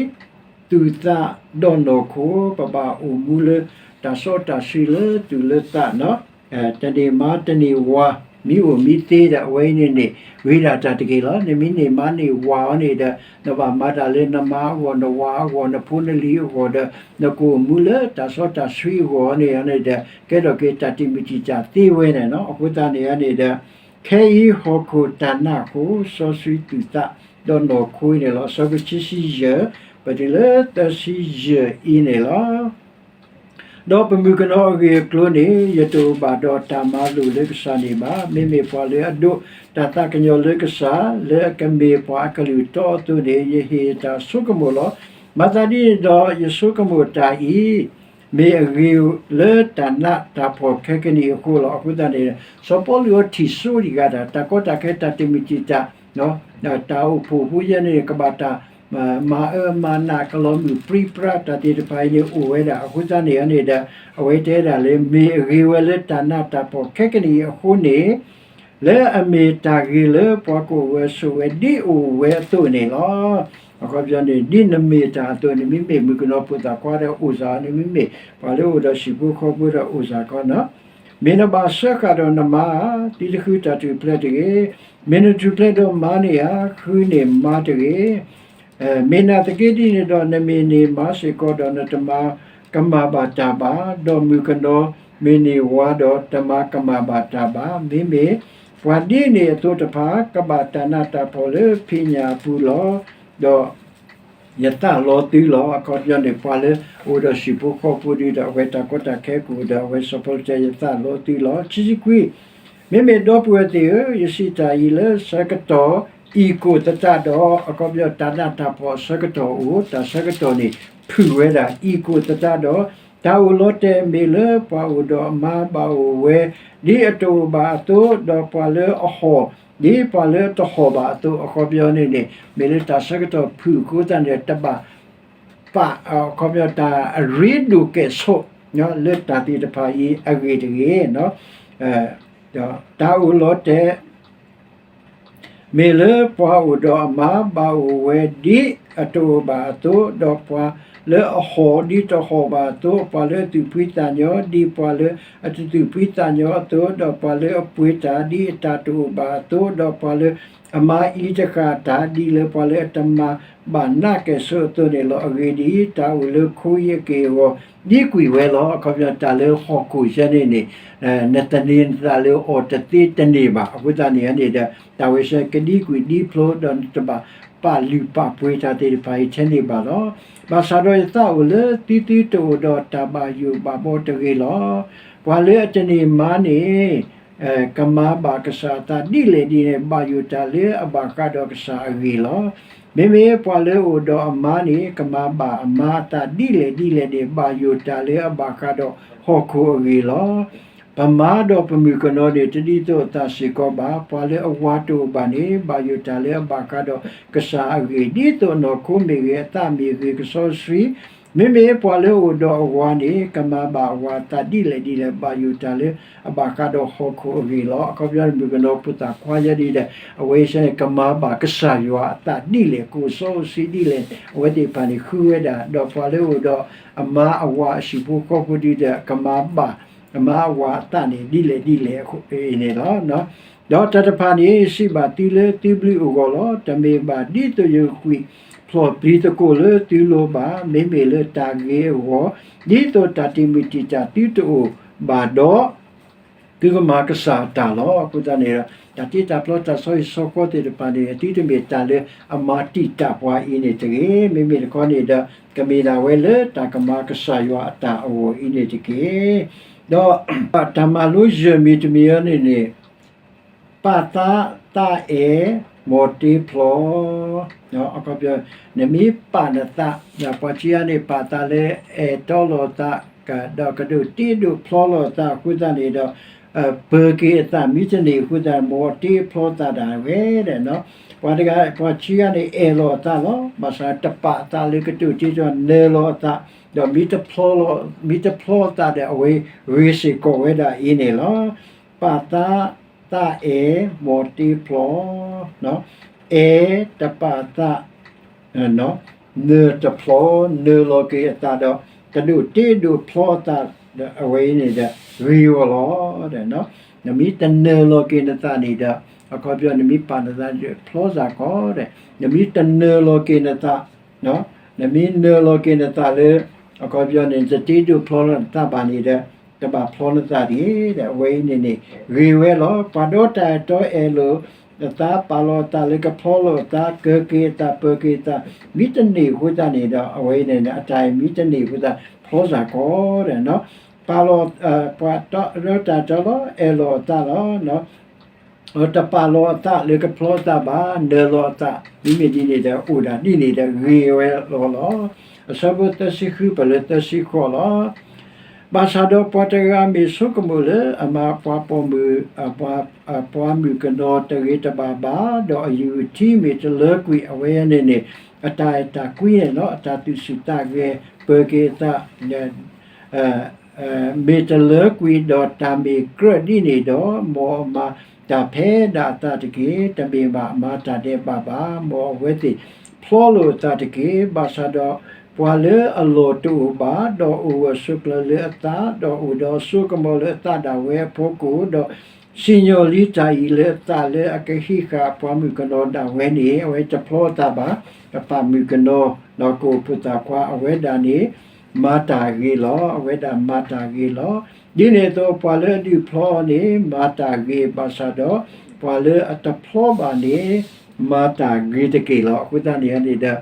သူၣ်သးဒီးနီၢ်ခိ ပဘၣ်အိၣ်မူလၢ တၢ်စီတၢ်ဆှံလၢသူၣ်လၢသးနီၤ တန့ၢ်မါတန့ၢ်ဝၤ မ့ၢ်အိၣ်မ့ၢ်သ့ဒီး အဝဲအံၤန့ၣ်န့ၣ် ဂ့ၤဒၣ်တၢ်တက့ၢ်လီၤ. နမ့ၢ်န့ၢ်မါန့ၢ်ဝၤအီၤန့ၣ်ဒီး နဘၣ်မၤတၢ်လၢနမါအဂီၢ် နဝၤအဂီၢ် နဖိနလံၤအဂီၢ်ဒီး နကအိၣ်မူလၢတၢ်စီတၢ်ဆှံအဂီၢ်န့ၣ်န့ၣ်ဒီး ကဲထီၣ်က့ၤတၢ်တံာ်မုၢ်တံာ်တာ်သ့ဝဲန့ၣ်နီၤ. အဃိသတးန့ၣ်န့ၣ်ဒီး ခဲအံၤဟီၣ်ခိၣ်တၢ်နးအဃိ စီဆှံသူၣ်သးဒီးနီၢ်ခိအံၤန့ၣ်လီၤ. အဆၢဖိခံဆံယဲၢ် ပတုၤလၢသၢဆံယဲၢ်အံၤန့ၣ်လီၤ. ဒီးပမုၣ်ကနီၤအဂ့ၢ်အကျိၤန့ၣ် ယတအိၣ်ဘၣ်ဒီးတၢ်မၤလိာ်လၢကစၢ်န့ၣ်ဘၣ်. မ့မ့ၢ်ပှၤလၢအဒိးတၢ်သးကညီၤလၢကစၢ် လၢအကမ့ၢ်ပှၤအကလုၢ်တီအသိးန့ၣ် ယဟ့ၣ်တၢ်ဆိကမိၣ်လီၤ. မၤသးဒ်န့ၣ်ဒီး ယဆိကမိၣ်တၢ်အံၤ မ့ၢ်အဂ့ၤလၢတၢ်နးတၢ်ဖှီၣ်ခဲကနံၣ်အဃိလီၤ. အဃိသတးန့ၣ် စီၤပီလူးအထံၣ်ဆိဒံးဂၤဒၣ် တၢ်ကီတၢ်ခဲ တၢ်တံာ်မုၢ်တံာ်တာ် တၢ်အိၣ်ဖှိၣ်ဖိယဲန့ၣ် ကဘၣ်တၢ် မၤအၢမၤနး ကလီၤမုၢ်ပြံပြါ တၢ်သ့ၣ်တဖၣ်အံၤန့ၣ် အိၣ်ဝဲဒၣ်. အဃိသတးန့ၣ်န့ၣ်ဒီး အဝဲတဲဒၣ်လၢ မ့ၢ်အဂ့ၤဝဲလၢတၢ်နးတၢ်ဖှီၣ်ခဲကနံၣ်အံၤအဃိန့ၣ် လၢအမ့ၢ်တၢ်ဂ့ၤလၢပှၤကအိၣ်ဝဲဆိးဝဲ ဒ်အိၣ်ဝဲအသိးန့ၣ်လီၤ. အခီပညီန့ၣ် ဒ်နမ့ၢ်တၢ်အသိးန့ၣ် မ့မ့ၢ်မုၣ်ကနီၤဖိသၣ်ခွါဒီးအိၣ်စ့ၢ်ကီး, နမ့မ့ၢ်ပှၤလၢအိၣ်ဒီးဟံၣ်ဖိဃီဖိဒီးအိၣ်စ့ၢ်ကီးနီၤ. မ့ၢ်နဘၣ်စၢဃာ်ဒီးနမါဧါ, သုတဃုတၢ်ထူၣ်ဖျဲးတဂ့ၤ. မ့ၢ်နထူၣ်ဖျဲးဒီးမါန့ၣ်ဧါ, ဃုန့ၢ်မါတဂ့ၤ. မ့ၢ်နာ်သက့ဒ်န့ၣ်ဒီး နမ့ၢ်န့ၢ်မါစ့ၢ်ကီးဒီး နတမၤကမၣ်ဘၣ်တၢ်ဘၣ်, ဒီးမုၣ်ကနီၤမ့ၢ်န့ၢ်ဝၤဒီး တမၤကမၣ်ဘၣ်တၢ်ဘၣ်. မ့မ့ၢ်ပှၤဒ်န့ၣ်အသိးတဖၣ် ကဘၣ်တၢ်နးတၢ်ဖှီၣ်လၢဖံးညၣ်အပူၤလီၤ. ဒီး ယသးလီသုလီၤ. အခီပညီန့ၣ် ပှၤလၢအိၣ်ဒီးဟံၣ်ဖိဃီဖိဒီး အဝဲတၢ်ကီတၢ်ခဲကအိၣ်ဒီး အဝဲစီၤပီလူးတဲ ယသးလီသုလီၤ. ခံဆံခွံ, မ့မ့ၢ်ဒီပုၢ်ဝဲၢ်သ့ၣ်ဧၢ, ယစံးတၢ်အံၤလၢဆၢကတီၢ် အံၤကိၣ်သတးဒီး, အခီပညီတၢ်နးတၢ်ဖှီၣ်အဆၢကတီၢ်အိၣ်, တၢ်ဆၢကတီၢ်န့ၣ် ဖုၣ်ဝဲဒၣ် အံၤကိၣ်သတးဒီး, တၢ်အိၣ်လီၤတဲာ်မ့ၢ်လၢပှၤအိၣ်ဒီးအမါဘၣ်အိၣ်ဝဲ ဒ်အတအိၣ်ဘၣ်အသိး, ဒီးပှၤလၢအဟီၣ် ဒ်ပှၤလၢအတဟီၣ်ဘၣ်အသိး, အခီပညီန့ၣ်န့ၣ် မ့ၢ်လၢတၢ်ဆၢကတီၢ်ဖုၣ်အဃိသတးန့ၣ် တဘၣ်ပာ် အခီပညီတၢ်အရ့ဒိၣ်ကဲၣ်ဆိး လၢတၢ်သ့ၣ်တဖၣ်အံၤအဂ့ၢ်တဂ့ၤ, ဒီးတၢ်အိၣ်လီၤတဲာ် မ့ၢ်လၢပှၤအိၣ်ဒီးအမါဘၣ်အိၣ်ဝဲဒ်အတအိၣ်ဘၣ်အသိး, ဒီးပှၤလၢအဟီၣ်ဒ်တဟီၣ်ဘၣ်အသိး, ပှၤလၢအသူၣ်ဖှံသးညီ ဒ်ပှၤလၢအတသူၣ်ဖှံသးညီအသိး, ဒီးပှၤလၢအပှ့ၤတၢ်ဒ်အတၢ်တအိၣ်ဘၣ်အသိး, ဒီးပှၤလၢအမၤအံၤတဃၣ်တၢ် ဒ်လၢပှၤလၢအတမၤဘၣ်နးကဲၣ်ဆိးအသိးန့ၣ်လီၤ. အဂ့ၢ်ဒ်အံၤ, တၢ်အိၣ်လၢခိအံၤအက့ၢ်အဂီၤ ဒံကွံာ်ဝဲလီၤ. အခီပညီတၢ်လၢဟီၣ်ခိၣ်ယဲန့ၣ်န့ၣ် နသန့ၤနသးလၢအီၤတသ့တန့ၢ်ဘၣ်. အဃိသတးန့ၣ်န့ၣ်ဒီး တၢ်ဝဲဆဲကဒံကွံာ်ဒံဖျိဒီး နတဘၣ်ပာ်လုၢ်ပာ်ပှ့ၤတၢ်သ့ၣ်တဖၣ်အံၤထဲန့ၣ်ဘၣ်လီၤ. ဘၣ်ဆၣ်ဒီးယသးအိၣ်လၢသုသုတအိၣ်ဒီးတၢ်ဘၣ်ယိၣ်ဘၣ်ဘီတဂ့ၤလီၤ. ပှၤလၢအတန့ၢ်မါန့ၣ် ကမၤဘၣ်ကစၢ်အသးဒ်လဲၣ်ဒ်လဲၣ်န့ၣ် ဘၣ်ယိၣ်တၢ်လၢအဘၣ်ဃးဒီးကစၢ်အဂ့ၢ်လီၤ. မ့မ့ၢ်ပှၤလၢအအိၣ်ဒီးအမါန့ၣ် ကမၤဘၣ်အမါအသးဒ်လဲၣ်ဒ်လဲၣ်န့ၣ် ဘၣ်ယိၣ်တၢ်လၢအဘၣ်ဃးဒီးဟီၣ်ခိၣ်အဂ့ၢ်လီၤ. ပမါဒီးပမုၣ်ကနီၤန့ၣ် တဒ်သိးအသးစ့ၢ်ကီးဘၣ်. ပှၤလၢအဝၤတအိၣ်ဘၣ်န့ၣ် ဘၣ်ယိၣ်တၢ်လၢအဘၣ်ဃးဒီးကစၢ်အဂ့ၢ်, ဒ်သိးအနီၢ်ခိမ့ၢ်ဂ့ၤ, အသးမ့ၢ်ဂ့ၤ, ကစီဆှံ မ့မ့ၢ်ပှၤလၢအအိၣ်ဒီးအဝၤန့ၣ် ကမၤဘၣ်အဝၤအသးဒ်လဲၣ်ဒ်လဲၣ် ဘၣ်ယိၣ်တၢ်လၢအဘၣ်ဃးဒီးဟီၣ်ခိၣ်အဂ့ၢ်လီၤ. အခီပညီမုၣ်ကနီၤဖိသၣ်ခွါယဲဒ်ဒီး အဝဲအံၤန့ၣ် ကမၤဘၣ်ကစၢ်ယွၤအသးဒ်လဲၣ် ကအိၣ်စီအိၣ်ဆှံဒ်လဲၣ် အဝဲသ့ၣ်တဖၣ်န့ၣ် ဃုဝဲဒၣ် ဒီးပှၤလၢအအိၣ်ဒီးအမါအဝၤအဟံၣ်ဖိဃီဖိဒ်ဒီး ကမၤဘၣ် အမါအဝၤအသးန့ၣ် ဒ်လဲၣ်ဒ်လဲၣ်အံၤန့ၣ်လီၤ. ဒီးတၢ်တဖၣ်န့ၣ် စံးဘၣ်သုလၢသုဘျုးအဂီၢ်လီၤ. တမ့ၢ်ဘၣ်ဒ်သိးယကကွံာ်ဖျီၣ်ပျံၤသကိးလၢသုလိၤဘၣ်, မ့မ့ၢ်လၢတၢ်ဂ့ၤအဂီၢ်, ဒ်သိးတၢ်တံာ်မုၢ်တံာ်တာ်သုတအိၣ်ဘၣ်ဒီး သုကမၤကစၢ်အတၢ်လီၤ. အဃိသတးန့ၣ်ဒီး တၢ်တ့တၢ်ဖျီတၢ်ဆီဟံၣ်ဆီဃီသ့ၣ်တဖၣ်န့ၣ် သုတမ့ၢ်တၢ်လၢအမၤတံာ်တာ်ပှၤအံၤန့ၣ်တဂ့ၤ. မ့မ့ၢ်တခီန့ၣ်ဒီး ကမ့ၢ်ဒၣ်ဝဲလၢတၢ်ကမၤကစၢ်ယွၤအတၢ်အဂီၢ်အံၤန့ၣ်တက့ၢ်. ဒီးတၢ်မၤလိယဲၢ်မံၤတမံၤအံၤန့ၣ်န့ၣ် ပာ်သးသးအဲၣ် မ်တ့ဖျီ အခီပညီ နမ့ၢ်ပာ်နသး ပှၤခံဂၤန့ၣ် ပာ်သးလၢအဲၣ်တီလိာ်သး ဒီးကဒိးတ့ဒိးဖျီလိာ်သးအဃိသတးန့ၣ်ဒီး ပၢၤက့ၤအသး မ့တမ့ၢ်အဃိသတး မ်တ့ဖျီသးဒၣ်ဝဲဒၣ်. ပှၤတဂၤ ပှၤခံဂၤန့ၣ် အဲၣ်လီၤအသးလီၤ. ဘၣ်ဆၣ်တပာ်အသးလၢကဒိးတ့ဒီး နၢၤလီၤအသး ဒီး မ့ၢ်တဖျီသးဒီး အဝဲဂ့ၤစ့ၢ်ကီးဝဲဒၣ်အံၤန့ၣ်လီၤ. ပာ်သးသးအဲၣ် မ်တ့ဖျီ အဲၣ်တပာ်သး နၢၤတဖျီ နၢၤလီၤက့ၤအသးဒီး ကဒိးတ့ဒိးဖျီအသးဒီး အဝဲအံၤန့ၣ်ဒီး ဂ့ၤဝဲလီၤ. နမ့ၢ်တနၢၤလီၤက့ၤနသးန့ၣ်ဒီး အခီပညီ နမ့ၢ်ပာ်နသးန့ၣ် ဖျီစ့ၢ်ကီးဒီး နမ့ၢ်တနၢၤလီၤက့ၤနသး နမ့ၢ်နၢၤလီၤက့ၤနသးလၢ အခီပညီန့ၣ် နတတ့ဒိးဖျီလီၤနသးဘၣ်န့ၣ်ဒီး တဘၣ်ဖျီနသးတဂ့ၤ. အဝဲအံၤန့ၣ်န့ၣ် ဂ့ၤဝဲလီၤ. ပှၤဒီတၢ်အဲၣ်တီအဲၣ်လိာ်အသး ပာ်လီၤအသးလၢကဖျီလိာ်အသး ကၢၤက့ၤအသး ပၢၤက့ၤအသး မ့တမ့ၢ်အဃိသတးန့ၣ်ဒီး အဝဲအံၤန့ၣ် အတၢ်အဲၣ်မ့တမ့ၢ်အဃိသတး ဖျီစ့ၢ်ကီးဒီး ပာ်လီၤ ပှၤဒီတၢ်အဲၣ်တီလီၤ အဲၣ်လီၤအသးလီၤ. တပာ်လီၤအသးလၢကဖျီသးဘၣ် နၢၤလီၤအသး မ့မ့ၢ်ဒ်န့ၣ်ဒီး အိၣ်ဒၣ်ဒ်န့ၣ်ဒီး ဂ့ၤဝဲလီၤလီၤ. အဆၢဖိသၢဆံဃု ပှဲၤလၢသၢဆံဃိးလီၤ. ဘၣ်ဆၣ်ဒီးပှၤတဂၤမ့ၢ်ဆိကမိၣ်လၢအမၤပှၤပိာ်မုၣ် ပှၤမုၣ်ကနီၤတဂ့ၤတဘၣ်ဘၣ်, ဒီးအယူၢ်အထံမ့ၢ်တလၢကွံာ် အဝဲန့ၣ်န့ၣ် အတၢ်အဲၣ်တၢ်ကွံန့ၣ်လီၤ. အတၢ်သူၣ်ဆူၣ်သးဂဲၤ ပၢၤက့ၤအသး မ့ၢ်တလၢကွံာ်ဒီးတၢ်မ့ၢ်ကြၢးဒ်န့ၣ်ဒီး မ်အမၤတၢ်ဖဲဒၣ်အသးတက့ၢ်. တမ့ၢ်ဘၣ်အမၤတၢ်ဒဲးဘးဘၣ်, မ်အဝဲသ့ၣ်ဖျီလိာ်အသးတက့ၢ်. ဘၣ်ဆၣ်ဒီးပှၤလၢအလီၢ်တအိၣ်ဘၣ်, ဒီးအိၣ်ဂၢၢ်ဆိးကျၢၤလၢအသး, ဒီးအိၣ်ဒီးအစိကမီၤလၢအသးဒၣ်ဝဲအဖီခိၣ်, ဒီးစံၣ်ညီၣ်လံတၢ်အံၤလၢအသးလၢအကဟံးဃာ်အပှၤမုၣ်ကနီၤဒၣ်ဝဲန့ၣ်, အဝဲတဖျီအသးဘၣ်. အပၢ်မုၣ်ကနီၤ ဒီးကအိၣ်ဖှိၣ်သးခွါအဝဲဒၣ်န့ၣ် မၤတၢ်ဂ့ၤလီၤ. အဝဲဒၣ်မၤတၢ်ဂ့ၤလီၤ. ဒ်န့ၣ်အသိး ပှၤလၢအဒုးဖျီအီၤန့ၣ် မၤတၢ်ဂ့ၤဘၣ်ဆၣ်ဒီး ပှၤလၢအတဖျီဘၣ်န့ၣ် မၤတၢ်ဂ့ၤတက့ၢ်လီၤ. အဃိသတးန့ၣ်န့ၣ်ဒီး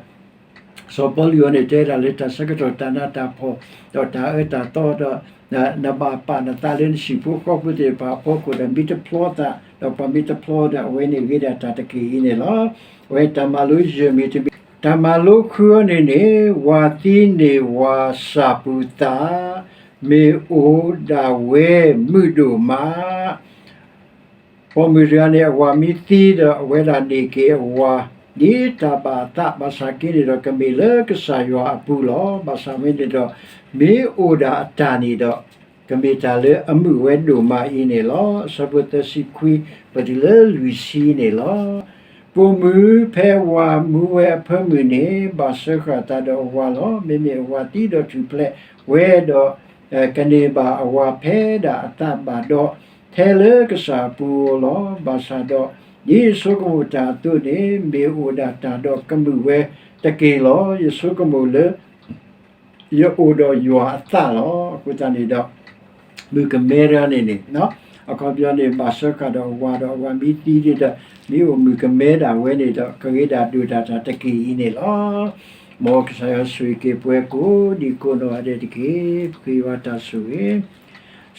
စီၤပီလူးအံၤန့ၣ် တဲဒၣ်လၢတၢ်ဆၢကတီၢ်တၢ်နးတၢ်ဖှီၣ် ဒီးတၢ်အၢတၢ်သီဒီး နဘၣ်ပာ်နသးလၢနဟံၣ်ဖိဃီဖိသ့ၣ်တဖၣ်အဖီခိၣ်ဒီး မ့ၢ်တဖျီသး ဒီးပှၤမ့ၢ်တဖျီဒီး အဝဲန့ၣ်ဂ့ၤဒၣ်တၢ်တက့ၢ်အံၤန့ၣ်လီၤ. အဝဲတၢ်မၤလိယဲၢ်မံၤတမံၤ တၢ်မၤလိဃုအံၤန့ၣ်န့ၣ် ဝၤသံန့ၢ်ဝၤစၢ်ပူၤသး မ့ၢ်အိၣ်ဒၣ်ဝဲမုာ်ဒိၣ်မး ပိာ်မုၣ်တဂၤန့ၣ် အဝၤမ့ၢ်သံဒီး အဝဲဒၣ်န့ၢ်က့ၤအဝၤ ဒ်တၢ်ဘၣ်အသး ဘၣ်ဆၣ်က့န့ၣ်ဒီး ကမ့ၢ်လၢကစၢ်ယွၤအပူၤလီၤ. ဘၣ်ဆၣ်ဝဲန့ၣ်ဒီး မ့ၢ်အိၣ်ဒၣ်အတၢ်န့ၣ်ဒီး ကမ့ၢ်တၢ်လၢအမုာ်ဝဲဒိၣ်မးအံၤန့ၣ်လီၤ. အဆၢဖိသၢဆံခွံ ပတုၤလၢလွံၢ်ဆံန့ၣ်လီၤ. ပိာ်မုၣ်ဖဲဝၤမူဝဲအဖၢမုၢ်န့ၣ် ဘၣ်စၢဃာ်သးဒီးအဝၤလီၤ. မ့မ့ၢ်အဝၤသံဒီးထူၣ်ဖျဲးဝဲဒီး ကန့ၢ်ဘၣ်အဝၤဖဲဒၣ်အသးဘၣ်ဒီး ထဲလၢကစၢ်အပူၤဧိၤလီၤ. ဘၣ်ဆၣ်ဒီး ဒ်ယဆိကမိၣ်တၢ်အသိးန့ၣ် မ့ၢ်အိၣ်ဒၣ်တၢ်ဒီးကမုာ်ဝဲတက့ၢ်လီၤ. ယဆိကမိၣ်လၢ ယအိၣ်ဒီးယွၤအသးလီၤ. အဃိသတးန့ၣ်ဒီး မုၣ်ကမဲတဂၤန့ၣ်န့ၣ် အခီပညီန့ၣ် ဘၣ်စၢဃာ်ဒီးအဝၤဒီး အဝၤမ့ၢ်သံဒီး မ့ၢ်အိၣ်မုၣ်ကမဲဒၣ်ဝဲန့ၣ်ဒီး ကဂ့ၤဒၣ်ဒိၣ်ဒၣ်တၢ်တက့ၢ်အံၤန့ၣ်လီၤ. မ်ကစၢ်ယွၤဆိၣ်ဂ့ၤက့ၤပှၤကိးဒံကိးနီၢ်ဂၤဒဲးတက့ၢ်. ပဃ့ယွၤတၢ်ဆိၣ်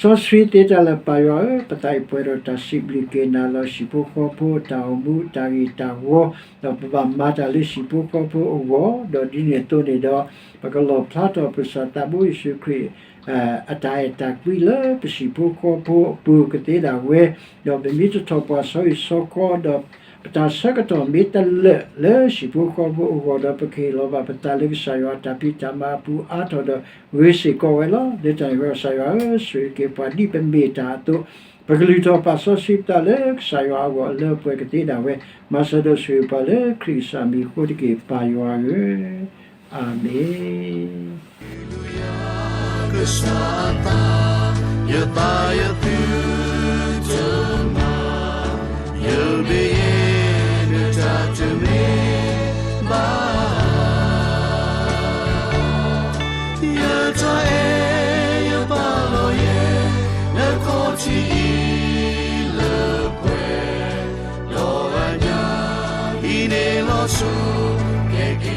ဂ့ၤ စီဆှံသ့တၢ်လၢပၢ်ယွၤဧၢ, ပသးအံၤပှဲၤဒီးတၢ်စံးဘျုးက့ၤနၤလီၤ. ဟံၣ်ဖိဃီဖိအတၢ်အိၣ်မူတၢ်ဂ့ၤတၢ်ဝီ, ဒီးပဘၣ်မၤတၢ်လၢဟံၣ်ဖိဃီဖိအဂီၢ်, ဒီးဒ်န့ၣ်အသိးန့ၣ်ဒီး ပကလီၣ်ဖျါထီၣ်ပကစၢ်သးဘိယ့ၣ်ၡူးခရံာ် အတၢ်အဲၣ်တၢ်ကွံလၢပဟံၣ်ဖိဃီဖိအပူၤကသ့ဒၣ်ဝဲ, ဒီးပမ့ၢ်တထီၣ်ပှၤစီၤဧံၤစီၤဃီ ဒီးပတၢ်ဆၢကတီၢ်မ့ၢ်တလၢာ်လၢဟံၣ်ဖိဃီဖိအဂီၢ်ဒီး ပကဟ့ၣ်လီၤဘၣ်ပသးလၢကစၢ်ယွၤအတၢ်ဖံးတၢ်မၤအပူၤအါထီၣ်ဒီးဂ့ၤစ့ၢ်ကီးဝဲလီၤ. လၢတၢ်န့ၣ်အဃိကစၢ်ယွၤဧၢ, ဆိၣ်ဂ့ၤက့ၤပှၤဒ်ပမ့ၢ်တၢ်အသိး, ပကလုၢ်ထီၣ်ပာ်စီဆှံပသးလၢကစၢ်ယွၤအဂီၢ်အလၢအပှဲၤကသ့ဒၣ်ဝဲ, မၤစၢၤဒီးဆိၣ်ဂ့ၤပှၤလၢခရံာ်ကစၢ်မံၤအဃိတက့ၢ် ပၢ်ယွၤဧၢ, အၤမ့ၣ်. ကစၢ်အသး, ယသးယသုတမၤ, ယဘၣ်ယဲနတၢ်တမ့ၢ်ဘၣ်, ယတၢ်အဲၣ်ယပာ်လီၤယဲ, နခီၣ်ထံးအံၤလၢပှဲၤ, ဒီးအညါ, ဟံးန့ၢ်လီၤဆိ, ကဲ